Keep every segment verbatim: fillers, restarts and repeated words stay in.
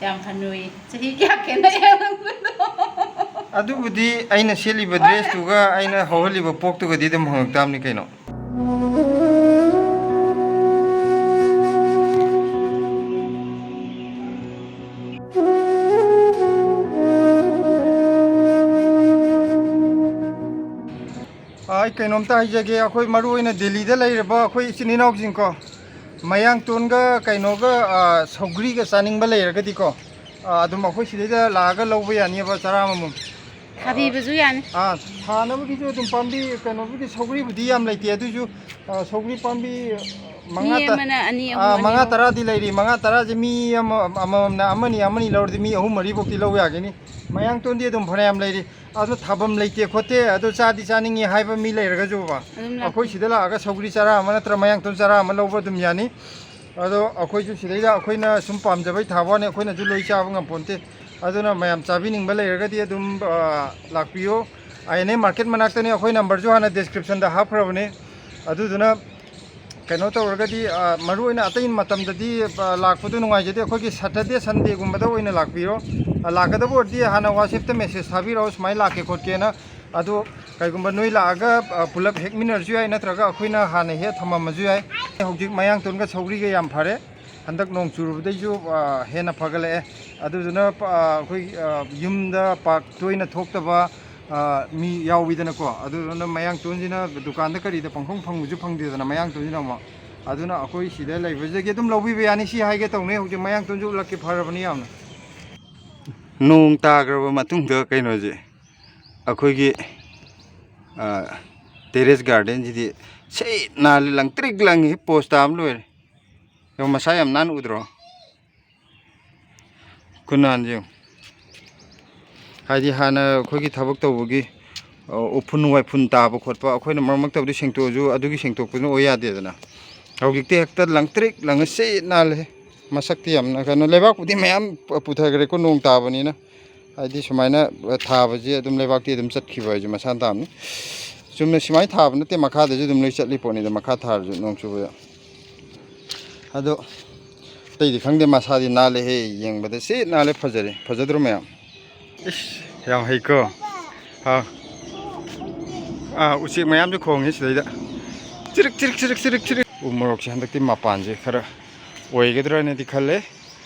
ꯌꯥꯝ ꯍꯅꯨꯏ꯫ ꯆꯍꯤ ꯀꯌꯥ ꯈꯦꯠꯅꯩ? ꯑꯗꯨꯕꯨꯗꯤ ꯑꯩꯅ ꯁꯦꯠꯂꯤꯕ ꯗ꯭ꯔꯦꯁꯇꯨꯒ ꯑꯩꯅ ꯍꯧꯍꯜꯂꯤꯕ ꯄꯣꯛꯇꯨꯒꯗꯤ ꯑꯗꯨꯝ ꯍꯪꯉꯛ ꯇꯥꯕꯅꯤ ꯀꯩꯅꯣ꯫ ꯑꯩ ꯀꯩꯅꯣꯝꯇ ꯍꯥꯏꯖꯒꯦ, ꯑꯩꯈꯣꯏ ꯃꯔꯨ ꯑꯣꯏꯅ ꯗꯦꯜꯂꯤꯗ ꯂꯩꯔꯕ ꯑꯩꯈꯣꯏ ꯏꯆꯤꯟ ꯏꯅꯥꯎꯁꯤꯡꯀꯣ, ꯃꯌꯥꯡꯇꯣꯟꯒ ꯀꯩꯅꯣꯒ, ꯑ, ꯁꯧꯒ꯭ꯔꯤꯒ ꯆꯥꯅꯤꯡꯕ ꯂꯩꯔꯒꯗꯤꯀꯣ, ꯑ, ꯑꯗꯨꯝ ꯑꯩꯈꯣꯏ ꯁꯤꯗꯩꯗ ꯂꯥꯛꯑꯒ ꯂꯧꯕ ꯌꯥꯅꯤꯕ ꯆꯔꯥ ꯑꯃꯃꯝ꯫ ꯊꯥꯕꯤꯕꯁꯨ ꯌꯥꯅꯤ꯫ ꯑꯥ, ꯊꯥꯅꯕꯒꯤꯁꯨ ꯑꯗꯨꯝ ꯄꯥꯝꯕꯤ, ꯀꯩꯅꯣꯕꯨꯗꯤ, ꯁꯧꯒ꯭ꯔꯤꯕꯨꯗꯤ ꯌꯥꯝ ꯂꯩꯇꯦ, ꯑꯗꯨꯏꯁꯨ, ꯑ, ꯁꯧꯒ꯭ꯔꯤ ꯄꯥꯝꯕꯤ ꯃꯉꯥ ꯃꯤ ꯇ-, ꯑꯃꯅ ꯑꯅꯤ, ꯑꯥ, ꯑꯍꯨꯝ, ꯑꯅꯤ, ꯃꯉꯥ ꯑꯍꯨꯝ꯫ ꯇꯔꯥꯗꯤ ꯂꯩꯔꯤ꯫ ꯃꯉꯥ ꯇꯔꯥꯁꯦ ꯃꯤ ꯑꯃ, ꯑꯃꯃꯝꯅ ꯑꯃꯅꯤ, ꯑꯃꯅꯤ ꯂꯧꯔꯗꯤ ꯃꯤ ꯑꯍꯨꯝ ꯃꯔꯤꯐꯧꯗꯤ ꯂꯧ ꯌꯥꯒꯅꯤ꯫ ꯃꯌꯥꯡꯇꯣꯟꯗꯤ ꯑꯗꯨꯝ ꯐꯅꯌꯥꯝ ꯂꯩꯔꯤ꯫ ꯑꯗꯣ ꯊꯥꯐꯝ ꯂꯩꯇꯦ ꯈꯣꯠꯇꯦ, ꯑꯗꯣ ꯆꯥꯗꯤ ꯆꯥꯅꯤꯡꯉꯤ ꯍꯥꯏꯕ ꯃꯤ ꯂꯩꯔꯒꯁꯨꯕ, ꯑꯗꯨꯝ ꯂꯥꯛꯄꯤꯌꯨ꯫ ꯑꯩꯈꯣꯏ ꯁꯤꯗ ꯂꯥꯛꯑꯒ ꯁꯧꯒ꯭ꯔꯤ ꯆꯔꯥ ꯑꯃ ꯅꯠꯇ꯭ꯔ ꯃꯌꯥꯡꯇꯣꯟ ꯆꯔꯥ ꯑꯃ ꯂꯧꯕ ꯑꯗꯨꯝ ꯌꯥꯅꯤ꯫ ꯑꯗꯣ ꯑꯩꯈꯣꯏꯁꯨ ꯁꯤꯗꯩꯗ ꯑꯩꯈꯣꯏꯅ ꯁꯨꯝ ꯄꯥꯝꯖꯕꯩ ꯊꯥꯕ ꯋꯥꯅꯤ, ꯑꯩꯈꯣꯏꯅꯁꯨ ꯂꯣꯏ ꯆꯥꯕ ꯉꯝꯄꯣꯟꯇꯦ꯫ ꯑꯗꯨꯅ ꯃꯌꯥꯝ ꯆꯥꯕꯤꯅꯤꯡꯕ ꯂꯩꯔꯒꯗꯤ ꯑꯗꯨꯝ, ꯑ, ꯂꯥꯛꯄꯤꯌꯨ꯫ ꯑꯥꯏ ꯑꯦꯟ ꯑꯦ ꯃꯥꯔꯀꯦꯠ ꯃꯅꯥꯛꯇꯅꯤ꯫ ꯑꯩꯈꯣꯏ ꯅꯝꯕꯔꯁꯨ ꯍꯥꯟꯅ ꯗꯤꯁꯀ꯭ꯔꯤꯞꯁꯟꯗ ꯍꯥꯞꯈ꯭ꯔꯕꯅꯤ꯫ ꯑꯗꯨꯗꯨꯅ ꯀꯩꯅꯣ ꯇꯧꯔꯒꯗꯤ, ꯑ, ꯃꯔꯨꯑꯣꯏꯅ ꯑꯇꯩ ꯃꯇꯝꯗꯗꯤ, ꯑ, ꯂꯥꯛꯄꯗꯨ ꯅꯨꯡꯉꯥꯏꯖꯗꯦ꯫ ꯑꯩꯈꯣꯏꯒꯤ ꯁꯇꯔꯗꯦ, ꯁꯟꯗꯦꯒꯨꯝꯕꯗ ꯑꯣꯏꯅ ꯂꯥꯛꯄꯤꯔꯣ꯫ ꯑ, ꯂꯥꯛꯀꯗꯕ ꯑꯣꯏꯔꯗꯤ ꯍꯥꯟꯅ WhatsApp-ꯇ ꯃꯦꯁꯦꯖ ꯊꯥꯕꯤꯔꯛꯑꯣ, ꯁꯨꯃꯥꯏꯅ ꯂꯥꯛꯀꯦ ꯈꯣꯠꯀꯦꯅ꯫ ꯑꯗꯣ ꯀꯩꯒꯨꯝꯕ ꯅꯣꯏ ꯂꯥꯛꯑꯒ, ꯑ, ꯄꯨꯂꯞ ꯍꯦꯛꯃꯤꯟꯅꯔꯁꯨ ꯌꯥꯏ, ꯅꯠꯇ꯭ꯔꯒ ꯑꯩꯈꯣꯏꯅ ꯍꯥꯟꯅ ꯍꯦꯛ ꯊꯝꯃꯝꯃꯁꯨ ꯌꯥꯏ꯫ ꯍꯧꯖꯤꯛ ꯃꯌꯥꯡꯇꯣꯟꯒ ꯁꯧꯒ꯭ꯔꯤꯒ ꯌꯥꯝ ꯐꯔꯦ꯫ ꯍꯟꯗꯛ ꯅꯣꯡ ꯆꯨꯔꯨꯕꯗꯩꯁꯨ, ꯑ, ꯍꯦꯟꯅ ꯐꯒꯠꯂꯛꯑꯦ꯫ ꯑꯗꯨꯗꯨꯅ, ꯑ, ꯑꯩꯈꯣꯏ, ꯑ, ꯌꯨꯝꯗ ꯄꯥꯛ ꯇꯣꯏꯅ ꯊꯣꯛꯇꯕ, ꯑ, ꯃꯤ ꯌꯥꯎꯋꯤꯗꯅꯀꯣ꯫ ꯑꯗꯨꯗꯨꯅ ꯃꯌꯥꯡꯇꯣꯟꯁꯤꯅ ꯗꯨꯀꯥꯟꯗ ꯀꯔꯤꯗ ꯄꯪꯐꯪ ꯐꯪꯕꯁꯨ ꯐꯪꯗꯦꯗꯅ, ꯃꯌꯥꯡꯇꯣꯟꯁꯤꯅ ꯑꯃꯨꯛ꯫ ꯑꯗꯨꯅ ꯑꯩꯈꯣꯏ ꯁꯤꯗ ꯂꯩꯕꯁꯤꯗꯒꯤ ꯑꯗꯨꯝ ꯂꯧꯕꯤꯕ ꯌꯥꯅꯤ꯫ ꯁꯤ ꯍꯥꯏꯒꯦ ꯇꯧꯅꯤ꯫ ꯍꯧꯖꯤꯛ ꯃꯌꯥꯡꯇꯣꯟꯁꯨ ꯎꯠꯂꯛꯀꯦ, ꯐꯔꯕꯅꯤ ꯌꯥꯝꯅ꯫ ꯅꯣꯡ ꯇꯥꯈ꯭ꯔꯕ ꯃꯇꯨꯡꯗ ꯀꯩꯅꯣꯁꯦ, ꯑꯩꯈꯣꯏꯒꯤ, ꯑ, ꯇꯦꯔꯦꯁ ꯒꯥꯔꯗꯦꯟꯁꯤꯗꯤ ꯁꯤꯠ ꯅꯥꯜꯂꯤ, ꯂꯪꯇ꯭ꯔꯤꯛ ꯂꯪꯉꯤ, ꯄꯣꯁ ꯇꯥꯕ ꯂꯣꯏꯔꯦ꯫ ꯌꯦꯡꯉꯨ, ꯃꯁꯥ ꯌꯥꯝ ꯅꯥꯟꯅ ꯎꯗ꯭ꯔꯣ? ꯈꯨꯅꯥꯟꯁꯦ ꯌꯦꯡꯉꯨ꯫ ꯍꯥꯏꯗꯤ ꯍꯥꯟꯅ ꯑꯩꯈꯣꯏꯒꯤ ꯊꯕꯛ ꯇꯧꯕꯒꯤ, ꯑ, ꯎꯐꯨꯟ ꯋꯥꯏꯐꯨꯟ ꯇꯥꯕ ꯈꯣꯠꯄ ꯑꯩꯈꯣꯏꯅ ꯃꯔꯛ ꯃꯔꯛꯇꯕꯨꯗꯤ ꯁꯦꯡꯇꯣꯛꯑꯁꯨ, ꯑꯗꯨꯒꯤ ꯁꯦꯡꯇꯣꯛꯄꯗꯨꯅ ꯑꯣꯏ ꯌꯥꯗꯦꯗꯅ꯫ ꯍꯧꯖꯤꯛꯇꯤ ꯍꯦꯛꯇ ꯂꯪꯇ꯭ꯔꯤꯛ ꯂꯪꯉ ꯁꯤꯠ ꯅꯥꯜꯂꯦ꯫ ꯃꯁꯛꯇꯤ ꯌꯥꯝꯅ ꯀꯩꯅꯣ, ꯂꯩꯕꯥꯛꯄꯨꯗꯤ ꯃꯌꯥꯝ ꯄ-, ꯄꯨꯊꯈ꯭ꯔꯦꯀꯣ ꯅꯣꯡ ꯇꯥꯕꯅꯤꯅ꯫ ꯍꯥꯏꯗꯤ ꯁꯨꯃꯥꯏꯅ ꯊꯥꯕꯁꯦ ꯑꯗꯨꯝ ꯂꯩꯕꯥꯛꯇꯤ ꯑꯗꯨꯝ ꯆꯠꯈꯤꯕ ꯍꯥꯏꯁꯦ ꯃꯁꯥꯅ ꯇꯥꯕꯅꯤ꯫ ꯆꯨꯝꯅ ꯁꯨꯃꯥꯏꯅ ꯊꯥꯕ ꯅꯠꯇꯦ, ꯃꯈꯥꯗꯁꯨ ꯑꯗꯨꯝ ꯂꯣꯏ ꯆꯠꯂꯤ ꯄꯣꯠꯅꯤꯗ, ꯃꯈꯥ ꯊꯥꯔꯁꯨ ꯅꯣꯡ ꯆꯨꯕꯗ꯫ ꯑꯗꯣ ꯑꯇꯩꯗꯤ ꯈꯪꯗꯦ, ꯃꯁꯥꯗꯤ ꯅꯥꯜꯂꯦꯍꯦ, ꯌꯦꯡꯕꯗ ꯁꯤ ꯅꯥꯜꯂꯦ, ꯐꯖꯔꯦ꯫ ꯐꯖꯗ꯭ꯔꯣ ꯃꯌꯥꯝ? ꯏꯁ, ꯌꯥꯝ ꯍꯩꯀꯣ꯫ ꯍꯥꯎ꯫ ꯑꯥ, ꯎꯆꯦꯛ ꯃꯌꯥꯝꯁꯨ ꯈꯣꯡꯉꯤ ꯁꯤꯗꯩꯗ꯫ ꯆꯤꯔꯤꯛ, ꯆꯤꯔꯤꯛ, ꯆꯤꯔꯤꯛ, ꯆꯤꯔꯤꯛ, ꯆꯤꯔꯤꯛ꯫ ꯎ ꯃꯣꯔꯣꯛꯁꯦ ꯍꯟꯗꯛꯇꯤ ꯃꯄꯥꯟꯁꯦ ꯈꯔ ꯑꯣꯏꯒꯗ꯭ꯔꯅꯗꯤ ꯈꯜꯂꯦ꯫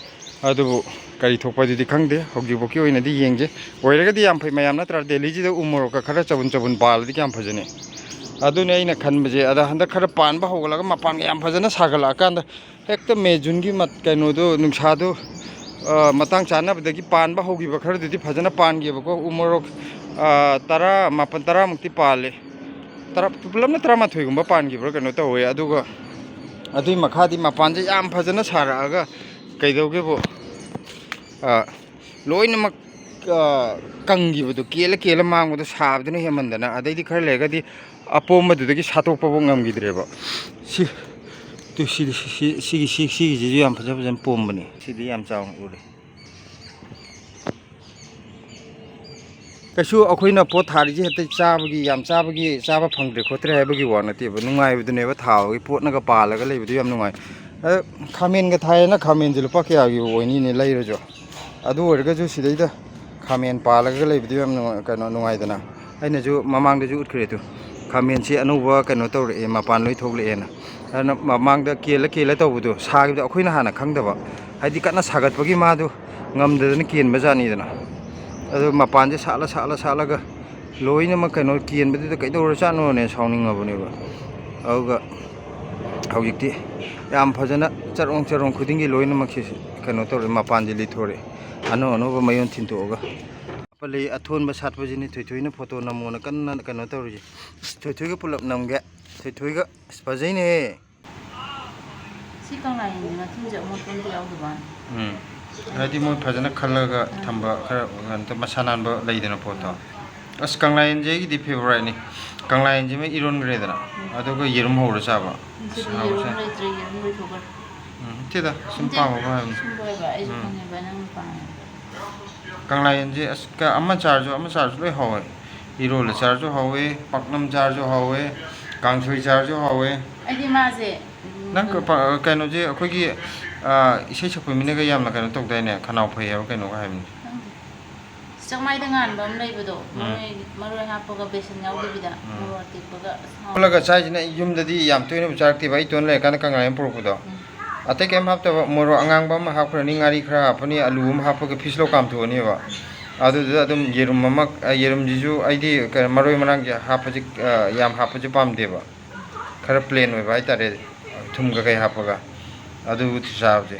ꯑꯗꯨꯕꯨ ꯀꯔꯤ ꯊꯣꯛꯄꯗꯨꯗꯤ ꯈꯪꯗꯦ꯫ ꯍꯧꯖꯤꯛꯐꯥꯎꯒꯤ ꯑꯣꯏꯅꯗꯤ ꯌꯦꯡꯁꯦ꯫ ꯑꯣꯏꯔꯒꯗꯤ ꯌꯥꯝ ꯐꯩ꯫ ꯃꯌꯥꯝ ꯅꯠꯇ꯭ꯔꯥ? ꯗꯦꯜꯂꯤꯁꯤꯗ ꯎ ꯃꯣꯔꯣꯛꯀ ꯈꯔ ꯆꯕꯨꯟ ꯆꯕꯨꯟ ꯄꯥꯜꯂꯗꯤ ꯀꯌꯥꯝ ꯐꯖꯅꯤ꯫ ꯑꯗꯨꯅꯦ ꯑꯩꯅ ꯈꯟꯕꯁꯦ꯫ ꯑꯗ ꯍꯟꯗꯛ ꯈꯔ ꯄꯥꯟꯕ ꯍꯧꯒꯠꯂꯒ ꯃꯄꯥꯟꯒ ꯌꯥꯝ ꯐꯖꯅ ꯁꯥꯒꯠꯂꯛꯑꯀꯥꯟꯗ ꯍꯦꯛꯇ ꯃꯦ, ꯖꯨꯟꯒꯤ ꯃꯠ-, ꯀꯩꯅꯣꯗꯣ, ꯅꯨꯡꯁꯥꯗꯣ, ꯑ, ꯃꯇꯥꯡ ꯆꯥꯅꯕꯗꯒꯤ ꯄꯥꯟꯕ ꯍꯧꯈꯤꯕ ꯈꯔꯗꯨꯗꯤ ꯐꯖꯅ ꯄꯥꯟꯈꯤꯕꯀꯣ꯫ ꯎ ꯃꯣꯔꯣꯛ, ꯑ, ꯇꯔꯥ, ꯃꯥꯄꯟ, ꯇꯔꯥꯃꯨꯛꯇꯤ ꯄꯥꯜꯂꯦ꯫ ꯇꯔꯥ, ꯄꯨꯂꯞꯅ ꯇꯔꯥꯃꯥꯊꯣꯏꯒꯨꯝꯕ ꯄꯥꯟꯈꯤꯕ꯭ꯔꯥ ꯀꯩꯅꯣ ꯇꯧꯋꯦ꯫ ꯑꯗꯨꯒ ꯑꯗꯨꯏ ꯃꯈꯥꯗꯤ ꯃꯄꯥꯟꯁꯦ ꯌꯥꯝ ꯐꯖꯅ ꯁꯥꯔꯛꯑꯒ ꯀꯩꯗꯧꯒꯦꯕꯨ, ꯑ, ꯂꯣꯏꯅꯃꯛ, ꯑ, ꯀꯪꯈꯤꯕꯗꯣ, ꯀꯦꯜꯂ ꯀꯦꯜꯂ ꯃꯥꯡꯕꯗꯣ, ꯁꯥꯕꯗꯨꯅ ꯍꯦꯟꯃꯟꯗꯅ꯫ ꯑꯗꯩꯗꯤ ꯈꯔ ꯂꯩꯔꯒꯗꯤ ꯑꯄꯣꯝꯕꯗꯨꯗꯒꯤ ꯁꯥꯠꯇꯣꯛꯄꯐꯥꯎ ꯉꯝꯈꯤꯗ꯭ꯔꯦꯕ꯫ ꯁꯤ, ꯇꯨ, ꯁꯤꯗꯤ, ꯁꯤ, ꯁꯤ, ꯁꯤꯒꯤ, ꯁꯤ, ꯁꯤꯒꯤꯁꯤꯁꯨ ꯌꯥꯝ ꯐꯖ ꯐꯖꯅ ꯄꯣꯝꯕꯅꯤ꯫ ꯁꯤꯗꯤ ꯌꯥꯝ ꯆꯥꯎꯅ ꯎꯔꯦ꯫ ꯀꯩꯁꯨ ꯑꯩꯈꯣꯏꯅ ꯄꯣꯠ ꯊꯥꯔꯤꯁꯦ ꯍꯦꯛꯇ ꯆꯥꯕꯒꯤ, ꯌꯥꯝ ꯆꯥꯕꯒꯤ, ꯆꯥꯕ ꯐꯪꯗ꯭ꯔꯦ ꯈꯣꯠꯇ꯭ꯔꯦ ꯍꯥꯏꯕꯒꯤ ꯋꯥ ꯅꯠꯇꯦꯕ꯫ ꯅꯨꯡꯉꯥꯏꯕꯗꯨꯅꯦꯕ ꯊꯥꯕꯒꯤ, ꯄꯣꯠꯅꯒ ꯄꯥꯜꯂꯒ ꯂꯩꯕꯗꯨ ꯌꯥꯝ ꯅꯨꯡꯉꯥꯏ꯫ ꯑꯗ ꯈꯥꯃꯦꯟꯒ ꯊꯥꯏꯌꯦꯅ ꯈꯥꯃꯦꯟꯁꯦ ꯂꯨꯄꯥ ꯀꯌꯥꯒꯤꯕꯨ ꯑꯣꯏꯅꯤꯅꯦ ꯂꯩꯔꯁꯨ? ꯑꯗꯨ ꯑꯣꯏꯔꯒꯁꯨ ꯁꯤꯗꯩꯗ ꯈꯥꯃꯦꯟ ꯄꯥꯜꯂꯒ ꯂꯩꯕꯗꯨ ꯌꯥꯝ ꯅꯨꯡꯉꯥꯏ-, ꯀꯩꯅꯣ, ꯅꯨꯡꯉꯥꯏꯗꯅ꯫ ꯑꯩꯅꯁꯨ ꯃꯃꯥꯡꯗꯁꯨ ꯎꯠꯈ꯭ꯔꯦ ꯑꯗꯨ꯫ ꯈꯥꯃꯦꯟꯁꯤ ꯑꯅꯧꯕ ꯀꯩꯅꯣ ꯇꯧꯔꯛꯑꯦ, ꯃꯄꯥꯟ ꯂꯣꯏ ꯊꯣꯛꯂꯛꯑꯦꯅ꯫ ꯑꯗꯨꯅ ꯃꯃꯥꯡꯗ ꯀꯦꯜꯂ ꯀꯦꯜꯂ ꯇꯧꯕꯗꯣ, ꯁꯥꯈꯤꯕꯗꯣ ꯑꯩꯈꯣꯏꯅ ꯍꯥꯟꯅ ꯈꯪꯗꯕ꯫ ꯍꯥꯏꯗꯤ ꯀꯟꯅ ꯁꯥꯒꯠꯄꯒꯤ ꯃꯥꯗꯣ ꯉꯝꯗꯗꯅ ꯀꯦꯟꯕ ꯖꯥꯠꯅꯤꯗꯅ꯫ ꯑꯗꯨ ꯃꯄꯥꯟꯁꯦ ꯁꯥꯠꯂ, ꯁꯥꯠꯂ, ꯁꯥꯠꯂꯒ ꯂꯣꯏꯅꯃꯛ ꯀꯩꯅꯣ ꯀꯦꯟꯕꯗꯨꯗ ꯀꯩꯗꯧꯔꯖꯥꯠꯅꯣꯅꯦ ꯁꯥꯎꯅꯤꯡꯉꯕꯅꯦꯕ꯫ ꯑꯗꯨꯒ ꯍꯧꯖꯤꯛꯇꯤ ꯌꯥꯝ ꯐꯖꯅ ꯆꯔꯣꯡ ꯆꯔꯣꯡ ꯈꯨꯗꯤꯡꯒꯤ ꯂꯣꯏꯅꯃꯛꯁꯤ ꯀꯩꯅꯣ ꯇꯧꯔꯦ, ꯃꯄꯥꯟꯁꯦ ꯂꯤꯊꯣꯔꯛꯑꯦ꯫ ꯑꯅꯧ ꯑꯅꯧꯕ ꯃꯌꯣꯟ ꯊꯤꯟꯇꯣꯛꯑꯒ꯫ ꯄꯜꯂꯤ ꯑꯊꯣꯟꯕ ꯁꯥꯠꯄꯁꯤꯅꯤ ꯊꯣꯏꯊꯣꯏꯅ ꯐꯣꯇꯣ ꯅꯝꯃꯣꯅ ꯀꯟꯅ ꯀꯩꯅꯣ ꯇꯧꯔꯤꯁꯦ꯫ ꯑꯁ, ꯊꯣꯏꯊꯣꯏꯒ ꯄꯨꯂꯞ ꯅꯝꯒꯦ꯫ ꯊꯣꯏꯊꯣꯏꯒ꯫ ꯑꯁ, ꯐꯖꯩꯅꯦꯍꯦ꯫ ꯁꯤ ꯀꯪꯂꯥ ꯌꯦꯟꯒꯤ ꯃꯊꯨꯝꯁꯦ ꯑꯃꯣꯠꯄ ꯑꯝꯇ ꯌꯥꯎꯗꯕ ꯋꯥꯅꯤ꯫ ꯎꯝ꯫ ꯍꯥꯏꯗꯤ ꯃꯣꯏ ꯐꯖꯅ ꯈꯜꯂꯒ ꯊꯝꯕ ꯈꯔ ꯀꯩꯅꯣ ꯇꯧ-, ꯃꯁꯥ ꯅꯥꯟꯕ ꯂꯩꯗꯅ ꯄꯣꯠꯇꯣ꯫ ꯑꯁ, ꯀꯪꯂꯥ ꯌꯦꯟꯁꯦ ꯑꯩꯒꯤꯗꯤ ꯐꯦꯚꯣꯔꯥꯏꯠꯅꯤ꯫ ꯀꯪꯂꯥ ꯌꯦꯟꯁꯤꯃ ꯏꯔꯣꯟꯈ꯭ꯔꯦꯗꯅ, ꯎꯝ꯫ ꯑꯗꯨꯒ ꯌꯦꯔꯨꯝ ꯍꯧꯔ ꯆꯥꯕ꯫ ꯉꯁꯤꯗꯤ ꯍꯥꯎꯕꯁꯦ꯫ ꯌꯦꯔꯨꯝ ꯂꯩꯇ꯭ꯔꯦ, ꯌꯦꯔꯨꯝ ꯂꯣꯏꯊꯣꯛꯈ꯭ꯔꯦ꯫ ꯎꯝ, ꯅꯠꯇꯦꯗ, ꯁꯨꯝ ꯅꯠꯇꯦ, ꯄꯥꯝꯃꯕ ꯍꯥꯏꯕꯅꯤ꯫ ꯁꯨꯝ ꯂꯣꯏꯕ, ꯑꯩꯁꯨ ꯎꯝ꯫ ꯈꯪꯉꯦꯕ ꯅꯪꯅ ꯄꯥꯝꯃꯦ꯫ ꯀꯪꯂꯥ ꯌꯦꯟꯁꯦ ꯑꯁ ꯀ-, ꯑꯃ ꯆꯥꯔꯁꯨ ꯑꯃ ꯆꯥꯔꯁꯨ ꯂꯣꯏ ꯍꯥꯎꯋꯦ꯫ ꯏꯔꯣꯜꯂ ꯆꯥꯔꯁꯨ ꯍꯥꯎꯋꯦ, ꯄꯥꯛꯅꯝ ꯆꯥꯔꯁꯨ ꯍꯥꯎꯋꯦ, ꯀꯥꯡꯁꯣꯏ ꯆꯥꯔꯁꯨ ꯍꯥꯎꯋꯦ꯫ ꯑꯩꯗꯤ ꯃꯥꯁꯦ, ꯎꯝ, ꯅꯪ ꯀ-, ꯄ-, ꯀꯩꯅꯣꯁꯦ ꯑꯩꯈꯣꯏꯒꯤ, ꯑ, ꯏꯁꯩ ꯁꯛꯄ ꯃꯤꯅꯒ ꯌꯥꯝꯅ ꯀꯩꯅꯣ ꯇꯧꯗꯥꯏꯅꯦ, ꯈꯅꯥꯎ ꯐꯩ ꯍꯥꯏꯕ ꯀꯩꯅꯣꯒ ꯍꯥꯏꯕꯅꯤ꯫ ꯈꯪꯗꯦ꯫ ꯆꯥꯛꯃꯥꯏꯗ ꯉꯥꯟꯕ ꯑꯃ ꯂꯩꯕꯗꯣ, ꯎꯝ꯫ ꯃꯔꯣꯏ, ꯃꯔꯣꯏ ꯍꯥꯞꯄꯒ ꯕꯦꯁꯟ ꯌꯥꯎꯗꯕꯤꯗ, ꯎꯝ꯫ ꯃꯣꯔꯣꯛ ꯑꯇꯦꯛꯄꯒ, ꯑꯁ, ꯍꯥꯎꯋꯦ꯫ ꯐꯨꯠꯂꯒ ꯆꯥꯏꯁꯤꯅ ꯌꯨꯝꯗꯗꯤ ꯌꯥꯝ ꯇꯣꯏꯅ ꯆꯥꯔꯛꯇꯦꯕ, ꯑꯩ ꯏꯇꯣꯟ ꯂꯩꯔꯀꯥꯟꯗ ꯀꯪꯂꯥ ꯌꯥꯝ ꯄꯨꯔꯛꯄꯗꯣ꯫ ꯎꯝ꯫ ꯑꯇꯩ ꯀꯩꯝ ꯍꯥꯞꯇꯕ, ꯃꯣꯔꯣꯛ ꯑꯉꯥꯡꯕ ꯑꯃ ꯍꯥꯞꯈ꯭ꯔꯅꯤ, ꯉꯥꯔꯤ ꯈꯔ ꯍꯥꯞꯄꯅꯤ, ꯑꯂꯨ ꯑꯃ ꯍꯥꯞꯄꯒ ꯐꯤꯁꯂꯧ ꯀꯥꯝꯊꯣꯛꯑꯅꯦꯕ꯫ ꯑꯗꯨꯗꯨꯗ ꯑꯗꯨꯝ ꯌꯦꯔꯨꯝ ꯑꯃ, ꯑ, ꯌꯦꯔꯨꯝꯁꯤꯁꯨ ꯑꯩꯗꯤ ꯀꯩꯅꯣ, ꯃꯔꯣꯏ ꯃꯔꯥꯡꯁꯦ ꯍꯥꯞꯄꯁꯤ, ꯑ, ꯌꯥꯝ ꯍꯥꯞꯄꯁꯨ ꯄꯥꯝꯗꯦꯕ꯫ ꯈꯔ ꯄ꯭ꯂꯦꯟ ꯑꯣꯏꯕ ꯍꯥꯏꯇꯥꯔꯦ, ꯊꯨꯝ ꯀꯩꯀꯩ ꯍꯥꯞꯄꯒ꯫ ꯑꯗꯨ ꯆꯥꯕꯁꯦ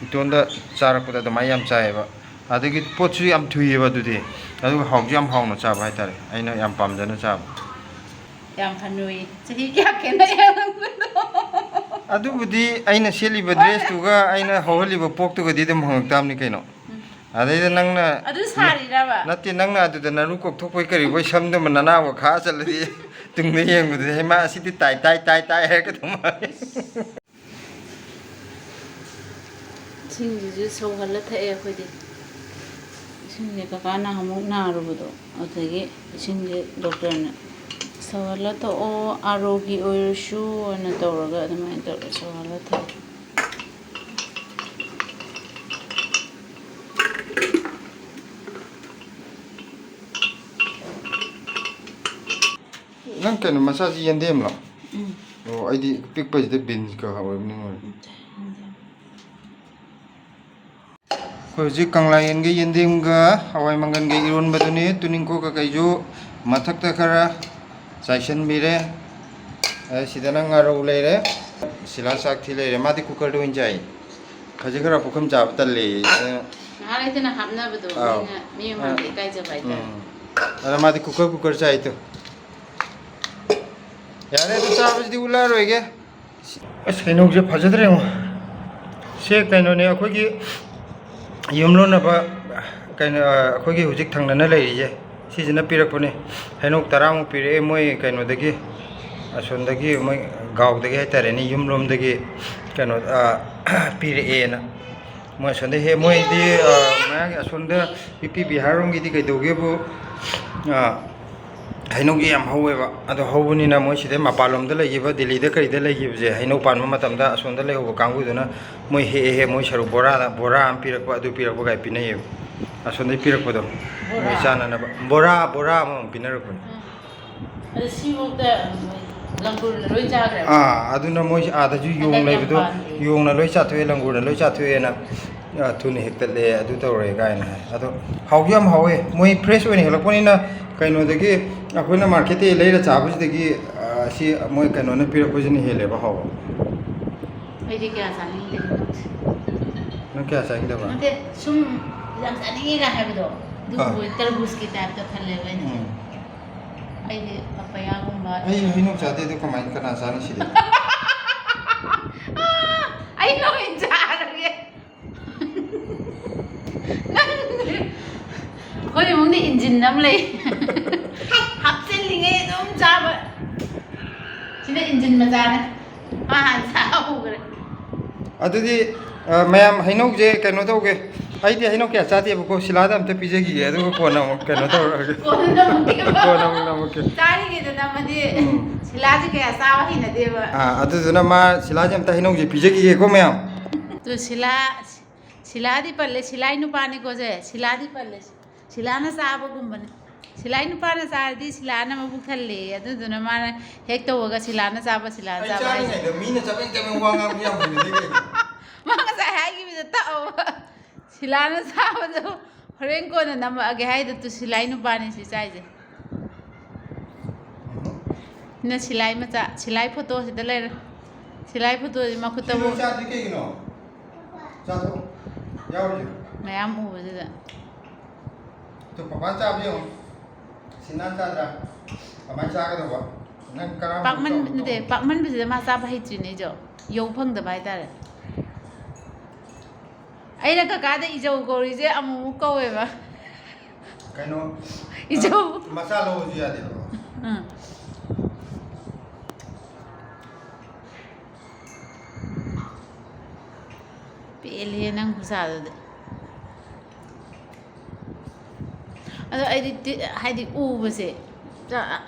ꯏꯇꯣꯟꯗ ꯆꯥꯔꯛꯄꯗ ꯑꯗꯨꯃꯥꯏꯅ ꯌꯥꯝ ꯆꯥꯏꯌꯦꯕ꯫ ꯑꯗꯒꯤ ꯄꯣꯠꯁꯨ ꯌꯥꯝ ꯊꯨꯏꯌꯦꯕ ꯑꯗꯨꯗꯤ, ꯑꯗꯨꯒ ꯍꯥꯎꯁꯨ ꯌꯥꯝ ꯍꯥꯎꯅ ꯆꯥꯕ ꯍꯥꯏꯇꯥꯔꯦ, ꯑꯩꯅ ꯌꯥꯝ ꯄꯥꯝꯖꯅ ꯆꯥꯕ꯫ ꯌꯥꯝ ꯍꯅꯨꯏ꯫ ꯆꯍꯤ ꯀꯌꯥ ꯈꯦꯠꯅꯩ ꯍꯪꯕꯗꯣ? ꯑꯗꯨꯕꯨꯗꯤ ꯑꯩꯅ ꯁꯦꯠꯂꯤꯕ ꯗ꯭ꯔꯦꯁꯇꯨꯒ ꯑꯩꯅ ꯍꯧꯍꯜꯂꯤꯕ ꯄꯣꯛꯇꯨꯒꯗꯤ ꯑꯗꯨꯝ ꯍꯪꯉꯛ ꯇꯥꯕꯅꯤ ꯀꯩꯅꯣ꯫ ꯎꯝ꯫ ꯑꯗꯩꯗ ꯅꯪꯅ ꯑꯗꯨ ꯁꯥꯔꯤꯔꯕ? ꯅꯠꯇꯦ, ꯅꯪꯅ ꯑꯗꯨꯗ ꯅꯔꯨ ꯀꯣꯛꯊꯣꯛꯄꯩ ꯀꯔꯤꯕꯣꯏ ꯁꯝꯗꯨꯃ ꯅꯅꯥꯕ ꯈꯥ ꯆꯠꯂꯗꯤ ꯇꯨꯡꯗ ꯌꯦꯡꯕꯗꯗꯤ, "ꯍꯩꯃꯥ, ꯑꯁꯤꯗꯤ ꯇꯥꯏ, ꯇꯥꯏ, ꯇꯥꯏ, ꯇꯥꯏ" ꯍꯥꯏꯔꯛꯀꯗꯧ ꯃꯥꯜꯂꯤ꯫ ꯏꯁꯤꯡꯁꯤꯁꯨ ꯁꯧꯍꯜꯂ ꯊꯛꯑꯦ ꯑꯩꯈꯣꯏꯗꯤ꯫ ꯏꯁꯤꯡꯁꯦ ꯀꯀꯥ ꯅꯍꯥꯟꯃꯨꯛ ꯅꯥꯔꯨꯕꯗꯣ, ꯑꯗꯨꯗꯒꯤ ꯏꯁꯤꯡꯁꯦ ꯗꯣꯛꯇꯔꯅ "ꯁꯧꯍꯜꯂ ꯊꯛꯑꯣ, ꯑꯥꯔꯣꯒꯤ ꯑꯣꯏꯔꯁꯨ" ꯑꯅ ꯇꯧꯔꯒ ꯑꯗꯨꯃꯥꯏꯅ ꯇꯧꯔꯒ ꯁꯧꯍꯜꯂ ꯊꯛꯑꯦ꯫ ꯅꯪ ꯀꯩꯅꯣ, ꯃꯆꯥꯁꯤ ꯌꯦꯟꯗꯦꯝꯂꯣ? ꯎꯝ꯫ ꯑꯣ, ꯑꯩꯗꯤ ꯄꯤꯛꯄꯁꯤꯗ ꯕꯤꯟꯁꯀ ꯑꯣꯏꯕ ꯅꯤꯡꯉꯨꯔꯦ꯫ ꯅꯠꯇꯦ, ꯌꯦꯟꯗꯦꯝ꯫ ꯑꯩꯈꯣꯏ ꯍꯧꯖꯤꯛ ꯀꯪꯂꯥ ꯌꯦꯟꯒ ꯌꯦꯟꯗꯦꯝꯒ ꯍꯋꯥꯏ ꯃꯪꯒꯟꯒ ꯏꯔꯣꯟꯕꯗꯨꯅꯤ꯫ ꯇꯨꯅꯤꯡꯈꯣꯛ ꯀꯩꯀꯩꯁꯨ ꯃꯊꯛꯇ ꯈꯔ ꯆꯥꯏꯁꯤꯟꯕꯤꯔꯦ꯫ ꯑ, ꯁꯤꯗꯅ ꯉꯥꯔꯧ ꯂꯩꯔꯦ꯫ ꯁꯤꯂꯥ ꯆꯥꯛ ꯊꯤ ꯂꯩꯔꯦ꯫ ꯃꯥꯗꯤ ꯀꯨꯀꯔꯗ ꯑꯣꯏꯅ ꯆꯥꯏ꯫ ꯈꯖꯤꯛ ꯈꯔ ꯄꯨꯈꯝ ꯆꯥꯕ ꯇꯜꯂꯦꯌꯦ꯫ ꯑꯗꯨꯅ ꯉꯥꯏꯍꯥꯛ ꯂꯩꯇꯅ ꯍꯥꯞꯅꯕꯗꯣ, ꯑꯥꯎ꯫ ꯃꯤꯅ, ꯃꯤ ꯃꯃꯥꯡꯗ ꯑ, ꯏꯀꯥꯏꯖꯕ ꯍꯥꯏꯇꯥꯔꯦ꯫ ꯎꯝ꯫ ꯑꯗ ꯃꯥꯗꯤ ꯀꯨꯀꯔ, ꯀꯨꯀꯔ ꯆꯥꯏꯗꯣ꯫ ꯌꯥꯔꯦ, ꯑꯗꯨ ꯆꯥꯕꯁꯤꯗꯤ ꯎꯠꯂꯛꯑꯔꯣꯏꯒꯦ꯫ ꯑꯁ, ꯍꯩꯅꯧꯁꯦ ꯐꯖꯗ꯭ꯔꯦ ꯌꯦꯡꯉꯣ꯫ ꯁꯦ ꯀꯩꯅꯣꯅꯦ, ꯑꯩꯈꯣꯏꯒꯤ ꯌꯨꯝꯂꯣꯟꯅꯕ, ꯀꯩꯅꯣ, ꯑꯩꯈꯣꯏꯒꯤ ꯍꯧꯖꯤꯛ ꯊꯪꯅꯅ ꯂꯩꯔꯤꯁꯦ, ꯁꯤꯁꯤꯅ ꯄꯤꯔꯛꯄꯅꯦ꯫ ꯍꯩꯅꯧ ꯇꯔꯥꯃꯨꯛ ꯄꯤꯔꯛꯑꯦ ꯃꯣꯏ ꯀꯩꯅꯣꯗꯒꯤ, ꯑꯁꯣꯝꯗꯒꯤ ꯃꯣꯏ ꯒꯥꯎꯗꯒꯤ ꯍꯥꯏꯇꯥꯔꯦꯅꯦ, ꯌꯨꯝꯂꯣꯝꯗꯒꯤ ꯀꯩꯅꯣ, ꯑ, ꯄꯤꯔꯛꯑꯦꯅ꯫ ꯃꯣꯏ ꯑꯁꯣꯝꯗꯒꯤ ꯍꯦꯛ, ꯃꯣꯏꯗꯤ, ꯑ, ꯃꯌꯥꯡꯒꯤ ꯑꯁꯣꯝꯗ ꯌꯨ ꯄꯤ ꯕꯤꯍꯥꯔ ꯔꯣꯝꯒꯤꯗꯤ ꯀꯩꯗꯧꯒꯦꯕꯨ, ꯑ, ꯍꯩꯅꯧꯁꯦ ꯌꯥꯝ ꯍꯧꯋꯦꯕ꯫ ꯑꯗꯣ ꯍꯧꯕꯅꯤꯅ ꯃꯣꯏ ꯁꯤꯗꯩ ꯃꯄꯥꯟꯂꯣꯝꯗ ꯂꯩꯈꯤꯕ, ꯗꯤꯜꯂꯤꯗ ꯀꯔꯤꯗ ꯂꯩꯈꯤꯕꯁꯦ, ꯍꯩꯅꯧ ꯄꯥꯟꯕ ꯃꯇꯝꯗ ꯑꯁꯣꯝꯗ ꯂꯩꯍꯧꯕ ꯀꯥꯡꯕꯨꯗꯨꯅ ꯃꯣꯏ ꯍꯦꯛꯑꯦ ꯍꯦꯛ, ꯃꯣꯏ ꯁꯔꯨꯛ ꯕꯣꯔꯥꯗ, ꯕꯣꯔꯥ ꯑꯃ ꯄꯤꯔꯛꯄ, ꯑꯗꯨ ꯄꯤꯔꯛꯄ ꯀꯥꯏ ꯄꯤꯅꯩꯌꯦꯕ꯫ ꯑꯁꯣꯝꯗꯩ ꯄꯤꯔꯛꯄꯗꯣ ꯃꯣꯏ ꯆꯥꯅꯅꯕ ꯕꯣꯔꯥ, ꯕꯣꯔꯥ ꯑꯃꯃꯝ ꯄꯤꯅꯔꯛꯄꯅꯤ꯫ ꯑꯗꯣ ꯁꯤꯐꯥꯎꯗ ꯂꯪꯒꯨꯔꯅ ꯂꯣꯏ ꯆꯥꯈ꯭ꯔꯦꯕ꯫ ꯑꯥ, ꯑꯗꯨꯅ ꯃꯣꯏ ꯑꯥꯗꯁꯨ ꯌꯣꯡ ꯍꯟꯗꯛ ꯌꯥꯝ ꯂꯩꯕꯗꯣ ꯄꯥꯟꯗꯦ꯫ ꯌꯣꯡꯅ ꯂꯣꯏ ꯆꯥꯊꯣꯛꯑꯦ, ꯂꯪꯒꯨꯔꯅ ꯂꯣꯏ ꯆꯥꯊꯣꯛꯑꯦꯅ, ꯑ, ꯊꯨꯅ ꯍꯦꯛꯇꯠꯂꯦ, ꯑꯗꯨ ꯇꯧꯔꯦ ꯀꯥꯏꯅ ꯍꯥꯏ꯫ ꯑꯗꯣ ꯍꯥꯎꯁꯨ ꯌꯥꯝ ꯍꯥꯎꯋꯦ꯫ ꯃꯣꯏ ꯐ꯭ꯔꯦꯁ ꯑꯣꯏꯅ ꯍꯦꯛꯂꯛꯄꯅꯤꯅ ꯀꯩꯅꯣꯗꯒꯤ, ꯑꯩꯈꯣꯏꯅ ꯃꯥꯔꯀꯦꯠꯇꯒꯤ ꯂꯩꯔ ꯆꯥꯕꯁꯤꯗꯒꯤ, ꯑ, ꯁꯤ ꯃꯣꯏ ꯀꯩꯅꯣꯅ ꯄꯤꯔꯛꯄꯁꯤꯅ ꯍꯦꯜꯂꯦꯕ ꯍꯥꯎꯕ꯫ ꯑꯩꯗꯤ ꯀꯌꯥ ꯆꯥꯅꯤꯡꯗꯦ꯫ ꯅꯪ ꯀꯌꯥ ꯆꯥꯅꯤꯡꯗꯕ? ꯅꯠꯇꯦ, ꯁꯨꯝ ꯌꯥꯝ ꯆꯥꯅꯤꯡꯉꯦꯒ ꯍꯥꯏꯕꯗꯣ, ꯑꯗꯨꯒꯨꯝꯕ ꯑꯥ꯫ ꯇꯔꯕꯨꯖꯀꯤ ꯇꯥꯏꯞꯇ ꯈꯜꯂꯦꯕ ꯑꯩꯅ꯫ ꯎꯝ꯫ ꯑꯩꯗꯤ ꯄꯄꯌꯥꯒꯨꯝꯕ꯫ ꯑꯩ ꯍꯩꯅꯧ ꯆꯥꯗꯦ, ꯑꯗꯨ ꯀꯃꯥꯏꯅ, ꯀꯅꯥ ꯆꯥꯅꯤ ꯁꯤꯗꯤ? ꯑꯩ ꯂꯣꯏ ꯆꯥꯔꯒꯦ꯫ ꯅꯪ, ꯑꯩꯈꯣꯏ ꯏꯃꯨꯡꯗ ꯏꯟꯖꯤꯟ ꯑꯃ ꯂꯩ꯫ ꯍꯥꯞꯆꯤꯜꯂꯤꯉꯩ ꯑꯗꯨꯝ ꯆꯥꯕ꯫ ꯁꯤꯅ ꯏꯟꯖꯤꯟ ꯃꯆꯥꯅꯦ꯫ ꯃꯥ ꯍꯥꯟꯅ ꯆꯥ ꯍꯧꯈ꯭ꯔꯦ꯫ ꯑꯗꯨꯗꯤ, ꯑ, ꯃꯌꯥꯝ ꯍꯩꯅꯧꯁꯦ ꯀꯩꯅꯣ ꯇꯧꯒꯦ꯫ ꯑꯩꯗꯤ ꯍꯩꯅꯧ ꯀꯌꯥ ꯆꯥꯗꯦꯕꯀꯣ, ꯁꯤꯂꯥꯗ ꯑꯝꯇ ꯄꯤꯖꯈꯤꯒꯦ, ꯑꯗꯨꯒ ꯀꯣꯟꯅ ꯑꯃꯨꯛ ꯀꯩꯅꯣ ꯇꯧꯔꯛꯑꯒꯦ꯫ ꯀꯣꯟꯅ ꯅꯝꯃꯛꯀꯦꯕ꯫ ꯀꯣꯟꯅ ꯑꯃꯨꯛ ꯅꯝꯃꯛꯀꯦ꯫ ꯆꯥꯔꯤꯉꯩꯗ ꯅꯝꯃꯗꯤ ꯎꯝ꯫ ꯁꯤꯂꯥꯁꯦ ꯀꯌꯥ ꯆꯥꯕ ꯍꯩꯅꯗꯦꯕ꯫ ꯑꯥ, ꯑꯗꯨꯗꯨꯅ ꯃꯥ ꯁꯤꯂꯥꯁꯦ ꯑꯝꯇ ꯍꯩꯅꯧꯁꯦ ꯄꯤꯖꯈꯤꯒꯦꯀꯣ ꯃꯌꯥꯝ꯫ ꯑꯗꯨ ꯁꯤꯂꯥ, ꯁꯤꯂꯥꯗꯤ ꯄꯜꯂꯦ, ꯁꯤꯂꯥꯏ ꯅꯨꯄꯥꯅꯤꯀꯣ ꯁꯦ, ꯁꯤꯂꯥꯗꯤ ꯄꯜꯂꯦ꯫ ꯁꯤꯂꯥꯅ ꯆꯥꯕꯒꯨꯝꯕꯅꯤ꯫ ꯁꯤꯂꯥꯏ ꯅꯨꯄꯥꯅ ꯆꯥꯔꯗꯤ ꯁꯤꯂꯥꯅ ꯃꯕꯨꯛ ꯊꯜꯂꯦꯌꯦ꯫ ꯑꯗꯨꯗꯨꯅ ꯃꯥꯅ ꯍꯦꯛ ꯇꯧꯕꯒ ꯁꯤꯂꯥꯅ ꯆꯥꯕ, ꯁꯤꯂꯥꯅ ꯑꯩ ꯆꯥꯕ ꯍꯥꯏꯁꯦ꯫ ꯆꯥꯔꯤꯉꯩꯗ ꯃꯤꯅ ꯆꯕꯦꯡ ꯆꯕꯦꯡ ꯋꯥ ꯉꯥꯡꯕ ꯌꯥꯝ ꯍꯩꯅꯗꯦ ꯀꯩꯅꯣ? ꯃꯥ ꯉꯁꯥꯏ ꯍꯥꯏꯈꯤꯕꯗ ꯇꯛꯑꯣꯕ꯫ ꯁꯤꯂꯥꯅ ꯆꯥꯕꯗꯣ ꯍꯣꯔꯦꯟ ꯀꯣꯟꯅ ꯅꯝꯃꯛꯑꯒꯦ ꯍꯥꯏꯗꯨ ꯇꯨ ꯁꯤꯂꯥꯏ ꯅꯨꯄꯥꯅꯤ ꯁꯤ ꯆꯥꯏꯁꯦ꯫ ꯅ ꯁꯤꯂꯥꯏ ꯃꯆꯥ, ꯁꯤꯂꯥꯏ ꯐꯣꯇꯣꯁꯤꯗ ꯂꯩꯔꯦ꯫ ꯁꯤꯂꯥꯏ ꯐꯣꯇꯣꯁꯤ ꯃꯈꯨꯠꯇꯕꯨ ꯁꯤꯂꯣꯏ ꯆꯥꯗ꯭ꯔꯤ ꯀꯩꯒꯤꯅꯣ? ꯆꯥꯊꯣꯛ꯫ ꯌꯥꯎꯔꯤꯁꯦ꯫ ꯃꯌꯥꯝ ꯎꯕꯁꯤꯗ꯫ ꯇꯨ ꯄꯄꯥ ꯆꯥꯕ ꯌꯦꯡꯉꯣ꯫ ꯁꯤꯅꯥ ꯆꯥꯗ꯭ꯔꯥ? ꯀꯃꯥꯏꯅ ꯆꯥꯒꯗꯧꯕ? ꯅꯪ ꯀꯔꯝꯕ ꯄꯥꯛꯃꯟ-, ꯆꯥꯎ-, ꯅꯠꯇꯦ, ꯆꯥꯎ-, ꯄꯥꯛꯃꯟꯕꯁꯤꯗ ꯃꯥ ꯆꯥꯕ ꯍꯩꯇ꯭ꯔꯤꯅꯦ ꯑꯩꯁꯨ꯫ ꯌꯧ ꯐꯪꯗꯕ ꯍꯥꯏꯇꯥꯔꯦ꯫ ꯑꯩꯅ ꯀꯀꯥꯗ ꯏꯖꯧ ꯀꯧꯔꯤꯁꯦ ꯑꯃꯨꯛꯃꯨꯛ ꯀꯧꯋꯦꯕ꯫ ꯀꯩꯅꯣ, ꯏꯖꯧ꯫ ꯃꯆꯥ ꯂꯧꯕꯁꯨ ꯌꯥꯗꯦꯕ꯫ ꯎꯝ꯫ ꯄꯦꯜꯂꯦꯍꯦ ꯅꯪ ꯈꯨꯁꯥꯗꯨꯗꯤ꯫ ꯑꯗꯣ ꯑꯩꯗꯤ ꯇꯤ-, ꯍꯥꯏꯗꯤ ꯎꯕꯁꯦ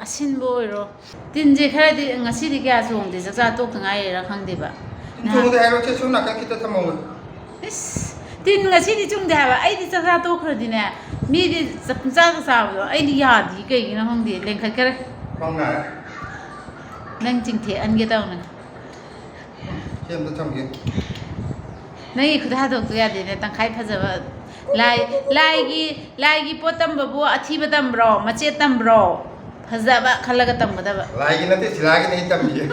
ꯑꯁꯤꯟꯕ ꯑꯣꯏꯔꯣ꯫ ꯇꯤꯟꯁꯦ ꯈꯔꯗꯤ ꯉꯁꯤꯗꯤ ꯀꯌꯥ ꯆꯣꯡꯗꯦ, ꯆꯥꯛꯆꯥ ꯇꯣꯛꯇ ꯉꯥꯏꯔꯤꯔꯥ ꯈꯪꯗꯦꯕ꯫ ꯇꯤꯟ ꯆꯣꯡꯗꯦ ꯍꯥꯏꯔꯣ, ꯁꯦ ꯁꯣꯝ ꯅꯥꯀꯟ ꯈꯤꯇ ꯊꯝꯍꯧꯒꯦ꯫ ꯏꯁ, ꯇꯤꯟ ꯉꯁꯤꯗꯤ ꯆꯨꯝꯗꯦ ꯍꯥꯏꯕ꯫ ꯑꯩꯗꯤ ꯆꯥꯛꯆꯥ ꯇꯣꯛꯈ꯭ꯔꯗꯤꯅꯦ, ꯃꯤꯗꯤ ꯆ-, ꯄꯨꯡꯆꯥꯗ ꯆꯥꯕꯗꯣ ꯑꯩꯗꯤ ꯌꯥꯗꯦ, ꯀꯩꯒꯤꯅꯣ ꯈꯪꯗꯦ, ꯂꯦꯡꯈꯠꯈꯔꯦ꯫ ꯈ꯭ꯋꯥꯡ ꯅꯥꯔꯦ꯫ ꯅꯪ ꯆꯤꯡꯊꯦꯛꯍꯟꯒꯦ ꯇꯧꯅꯦ꯫ ꯁꯤ ꯑꯝꯇ ꯊꯝꯒꯦ꯫ ꯅꯪꯒꯤ ꯈꯨꯗꯥꯗꯣꯛꯇꯣ ꯌꯥꯗꯦꯅꯦ, ꯇꯪꯈꯥꯏ ꯐꯖꯕ꯫ ꯂꯥꯏ, ꯂꯥꯏꯒꯤ, ꯂꯥꯏꯒꯤ ꯄꯣꯠ ꯇꯝꯕꯕꯨ ꯑꯊꯤꯕ ꯇꯝꯕ꯭ꯔꯣ? ꯃꯆꯦꯠ ꯇꯝꯕ꯭ꯔꯣ? ꯐꯖꯕ ꯈꯜꯂꯒ ꯇꯝꯒꯗꯕ꯫ ꯂꯥꯏꯒꯤ ꯅꯠꯇꯦ, ꯁꯤꯂꯥꯒꯤꯅꯦ ꯑꯩ ꯇꯝꯃꯤꯁꯦ꯫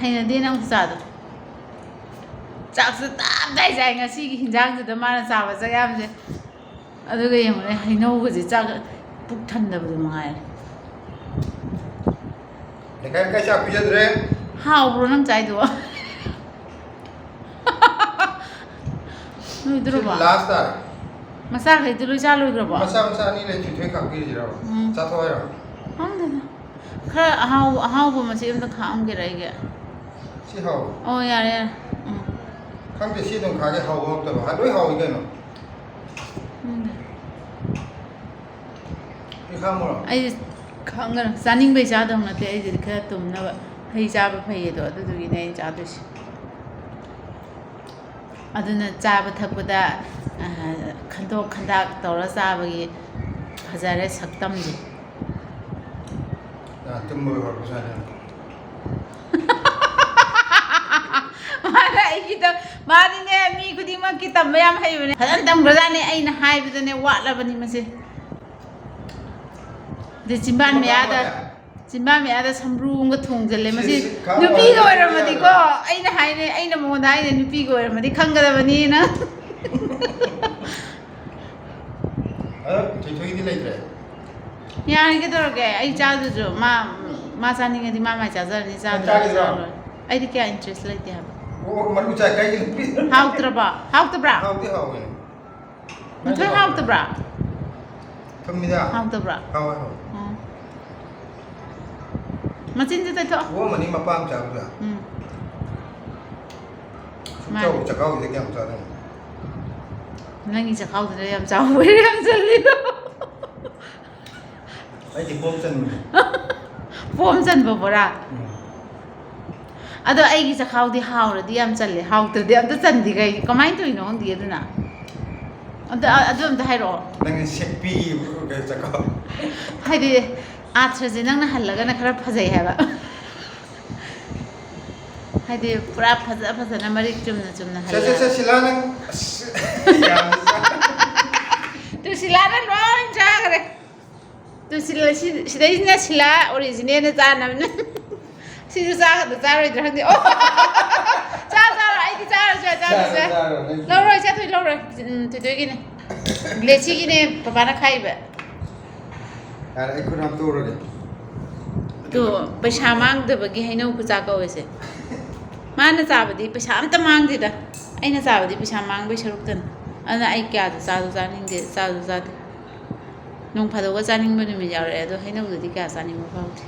ꯍꯩꯅꯗꯦ ꯅꯪ ꯈꯨꯆꯥꯗꯣ꯫ ꯆꯥꯛꯁꯨ ꯇꯞ ꯇꯥꯏ ꯆꯥꯏ ꯉꯁꯤꯒꯤ ꯍꯤꯟꯖꯥꯡꯗꯨꯗ ꯃꯥꯅ ꯆꯥꯕ ꯆꯥꯛ ꯌꯥꯝꯁꯦ꯫ ꯑꯗꯨꯒ ꯌꯦꯡꯉꯨꯅꯦ, ꯍꯩꯅꯧꯒꯁꯦ ꯆꯥꯛ ꯄꯨꯛ ꯊꯟꯗꯕꯗꯣ ꯃꯉꯥꯏꯔꯦ꯫ ꯂꯩꯀꯥꯏ ꯂꯩꯀꯥꯏ ꯆꯥꯛ ꯄꯤꯖꯗ꯭ꯔꯦ꯫ ꯍꯥꯎꯕ꯭ꯔꯣ ꯅꯪ ꯆꯥꯏꯗꯨꯕꯣ? ꯂꯣꯏꯗꯣꯔꯕꯣ? ꯁꯤ last ꯇꯥꯔꯦ꯫ ꯃꯆꯥꯈꯩꯗꯨ ꯂꯣꯏ ꯆꯥ ꯂꯣꯏꯈ꯭ꯔꯕꯣ? ꯃꯆꯥ ꯃꯆꯥ ꯑꯅꯤ ꯂꯩ, ꯊꯣꯏꯊꯣꯏ ꯈꯥꯛꯄꯤꯔꯁꯤꯔꯕ? ꯎꯝ꯫ ꯆꯥꯊꯣꯛ ꯍꯥꯏꯔꯣ? ꯈꯪꯗꯦꯗ꯫ ꯈꯔ ꯑꯍꯥꯎ-, ꯑꯍꯥꯎꯕ ꯃꯆꯦꯠ ꯑꯝꯇ ꯈꯥꯛꯑꯝꯒꯦꯔꯥ ꯑꯩꯒꯤ? ꯁꯤ ꯍꯥꯎ꯫ ꯑꯣ, ꯌꯥꯔꯦ, ꯌꯥꯔꯦ꯫ ꯎꯝ꯫ ꯈꯪꯗꯦ, ꯁꯤ ꯑꯗꯨꯝ ꯈꯥꯛꯑꯒꯦ, ꯍꯥꯎꯕ ꯍꯥꯎꯇꯕ꯫ ꯍꯥ, ꯂꯣꯏ ꯍꯥꯎꯏ ꯀꯩꯅꯣ꯫ ꯈꯪꯗꯦ꯫ ꯁꯤ ꯈꯥꯛꯑꯝꯃꯣꯔꯣ? ꯑꯩ ꯈꯪꯒꯅꯨ꯫ ꯆꯥꯅꯤꯡꯕꯩ ꯆꯥꯗꯧ ꯅꯠꯇꯦ, ꯑꯩꯁꯤꯗꯤ ꯈꯔ ꯇꯨꯝꯅꯕ꯫ ꯍꯩ ꯆꯥꯕ ꯐꯩꯌꯦꯗꯣ, ꯑꯗꯨꯗꯨꯒꯤꯅꯦ ꯑꯩꯅ ꯆꯥꯗꯣꯏꯁꯦ꯫ ꯑꯗꯨꯅ ꯆꯥꯕ ꯊꯛꯄꯗ, ꯑ, ꯈꯟꯗꯣꯛ ꯈꯟꯗꯥꯛ ꯇꯧꯔ ꯆꯥꯕꯒꯤ ꯐꯖꯔꯦ ꯁꯛꯇꯝꯁꯦ꯫ ꯑ, ꯇꯨꯝꯕꯒ ꯍꯧꯔꯛꯄ ꯁꯥꯏꯗ꯫ ꯃꯥꯅ ꯑꯩꯒꯤꯗ, ꯃꯥꯗꯤꯅꯦ, ꯃꯤ ꯈꯨꯗꯤꯡꯃꯛꯀꯤ ꯇꯝꯕ ꯌꯥꯝ ꯍꯩꯕꯅꯦ꯫ ꯐꯖꯅ ꯇꯝꯈ꯭ꯔꯖꯥꯠꯅꯦ, ꯑꯩꯅ ꯍꯥꯏꯕꯗꯅꯦ ꯋꯥꯠꯂꯕꯅꯤ ꯃꯁꯦ꯫ ꯑꯗꯩ ꯆꯤꯝꯕꯥꯟ ꯃꯌꯥꯗ, ꯆꯤꯝꯕꯥꯟ ꯃꯌꯥꯗ ꯁꯝꯕ꯭ꯔꯨ ꯑꯃꯒ ꯊꯣꯡꯖꯤꯜꯂꯦ꯫ ꯃꯁꯤ ꯁꯤ ꯈꯥ-, ꯅꯨꯄꯤꯒ ꯈꯥ-, ꯑꯣꯏꯔꯝꯃꯗꯤꯀꯣ, ꯑꯩꯅ ꯍꯥꯏꯅꯦ, ꯑꯩꯅ ꯃꯉꯣꯟꯗ ꯍꯥꯏꯅꯦ, ꯅꯨꯄꯤꯒ ꯑꯣꯏꯔꯝꯃꯗꯤ ꯈꯪꯒꯗꯕꯅꯤꯅ꯫ ꯑꯗꯣ ꯊꯣꯏꯊꯣꯏꯒꯤꯗꯤ ꯂꯩꯇ꯭ꯔꯦ? ꯌꯥꯔꯦ, ꯀꯩꯗꯧꯔꯒꯦ? ꯑꯩ ꯆꯥꯗ꯭ꯔꯁꯨ ꯃꯥ, ꯃꯥ ꯆꯥꯅꯤꯡꯉꯗꯤ ꯃꯥ ꯃꯥꯏ ꯆꯥꯖꯔꯅꯤ, ꯅꯪ ꯆꯥꯗ꯭ꯔꯁꯨ ꯆꯥꯒꯤꯗ꯭ꯔꯣ? ꯆꯥꯔꯣꯏ꯫ ꯑꯩꯗꯤ ꯀꯌꯥ interest ꯂꯩꯇꯦ ꯍꯥꯏꯕ꯫ ꯑꯣ, ꯃꯔꯨ ꯆꯥꯏ ꯀꯥꯏꯒꯤ ꯅꯨꯄꯤ꯫ ꯍꯥꯎꯇ꯭ꯔꯕꯣ? ꯍꯥꯎꯇꯕ꯭ꯔꯥ? ꯍꯥꯎꯗꯤ ꯍꯥꯎꯕꯅꯦ꯫ ꯃꯊꯣꯏ ꯍꯥꯎꯇꯕ꯭ꯔꯥ? ꯊꯨꯝꯃꯤꯗ꯫ ꯍꯥꯎꯇꯕ꯭ꯔꯥ? ꯍꯥꯎꯋꯦ, ꯍꯥꯎꯋꯦ꯫ ꯎꯝ꯫ ꯃꯆꯤꯟꯁꯦ ꯇꯩꯊꯣꯛꯑꯣ꯫ ꯑꯣꯛꯑꯝꯃꯅꯤ ꯃꯄꯥ ꯑꯃ ꯆꯥꯕꯗ꯫ ꯎꯝ꯫ ꯁꯨꯛ ꯃꯥꯅꯦ꯫ ꯆꯥꯎꯕ ꯆꯥꯛꯈꯥꯎꯁꯤꯗ ꯀꯌꯥꯝ ꯆꯥꯗꯣꯏꯅꯣ? ꯅꯪꯒꯤ ꯆꯈꯥꯎꯗꯨꯅ ꯌꯥꯝ ꯆꯥꯎꯕ ꯌꯥꯝ ꯆꯜꯂꯤꯗꯣ꯫ ꯑꯩꯗꯤ ꯄꯣꯝ ꯆꯟꯕꯅꯦ꯫ ꯄꯣꯝ ꯆꯟꯕ ꯕꯣꯔꯥ꯫ ꯎꯝ꯫ ꯑꯗꯣ ꯑꯩꯒꯤ ꯆꯈꯥꯎꯗꯤ ꯍꯥꯎꯔꯗꯤ ꯌꯥꯝ ꯆꯜꯂꯦ, ꯍꯥꯎꯇ꯭ꯔꯗꯤ ꯑꯝꯇ ꯆꯟꯗꯦ꯫ ꯀꯩ, ꯀꯃꯥꯏꯅ ꯇꯧꯔꯤꯅꯣ ꯈꯪꯗꯦ꯫ ꯑꯗꯨꯅ ꯑꯝꯇ, ꯑꯗꯨ ꯑꯝꯇ ꯍꯥꯏꯔꯛꯑꯣ꯫ ꯅꯪꯅ ꯁꯦꯠꯄꯤ ꯀꯩ ꯆꯈꯥꯎ꯫ ꯍꯥꯏꯗꯤ ꯑꯥꯊ꯭ꯔꯁꯦ ꯅꯪꯅ ꯍꯜꯂꯒꯅ ꯈꯔ ꯐꯖꯩ ꯍꯥꯏꯕ꯫ ꯍꯥꯏꯗꯤ ꯄꯨꯔꯥ ꯐꯖ ꯐꯖꯅ ꯃꯔꯤꯛ ꯆꯨꯝꯅ ꯆꯨꯝꯅ ꯁꯦ ꯍꯜꯂꯦ ꯁꯦ ꯁꯦ ꯍꯥꯏꯕ꯫ ꯁꯤꯂꯥ ꯅꯪ ꯑꯁ, ꯌꯥꯝꯅ ꯆꯥ- ꯇꯨ ꯁꯤꯂꯥꯅ ꯂꯣꯏ ꯆꯥꯈ꯭ꯔꯦ꯫ ꯇꯨ ꯁꯤꯂꯥ, ꯁꯤ-, ꯁꯤꯗꯩꯁꯤꯅ ꯁꯤꯂꯥ ꯑꯣꯔꯤꯖꯤꯅꯦꯜꯅ ꯆꯥꯅꯕꯅꯦ꯫ ꯁꯤꯁꯨ ꯆꯥꯒꯗ꯭ꯔꯥ ꯆꯥꯔꯣꯏꯗ꯭ꯔꯥ ꯈꯪꯗꯦ꯫ ꯑꯣ! ꯆꯥ ꯆꯥꯔꯣ, ꯑꯩꯗꯤ ꯆꯥꯔꯣꯏ, ꯆꯥ ꯆꯥꯔꯣꯏ, ꯆꯥ꯫ ꯆꯥꯔꯣ, ꯆꯥꯔꯣ, ꯅꯪ ꯂꯧꯔꯣꯏ, ꯆꯥꯊꯣꯏ ꯂꯧꯔꯣꯏ꯫ ꯎꯝ, ꯊꯣꯏꯊꯣꯏꯒꯤꯅꯦ꯫ ꯂꯦꯁꯤꯒꯤꯅꯦ ꯄꯄꯥꯅ ꯈꯥꯛꯏꯕ꯫ ꯌꯥꯔꯦ, ꯑꯩ ꯈꯨꯠ ꯍꯥꯝꯇꯣꯛꯎꯔꯒꯦ꯫ ꯇꯨ, ꯄꯩꯁꯥ ꯃꯥꯡꯗꯕꯒꯤ ꯍꯩꯅꯧ ꯈꯨꯆꯥ ꯀꯧꯋꯦꯁꯦ꯫ ꯃꯥꯅ ꯆꯥꯕꯗꯤ ꯄꯩꯁꯥ ꯑꯝꯇ ꯃꯥꯡꯗꯦꯗ꯫ ꯑꯩꯅ ꯆꯥꯕꯗꯤ ꯄꯩꯁꯥ ꯃꯥꯡꯕꯩ ꯁꯔꯨꯛꯇꯅꯤ꯫ ꯑꯗꯨꯅ ꯑꯩ ꯀꯌꯥꯁꯨ ꯆꯥꯁꯨ ꯆꯥꯅꯤꯡꯗꯦ, ꯆꯥꯁꯨ ꯆꯥꯗꯦ꯫ ꯅꯣꯡ ꯐꯥꯗꯣꯛꯀ ꯆꯥꯅꯤꯡꯕ ꯅꯨꯃꯤꯠ ꯌꯥꯎꯔꯛꯑꯦ, ꯑꯗꯣ ꯍꯩꯅꯧꯗꯨꯗꯤ ꯀꯌꯥ ꯆꯥꯅꯤꯡꯕ ꯐꯥꯎꯗꯦ꯫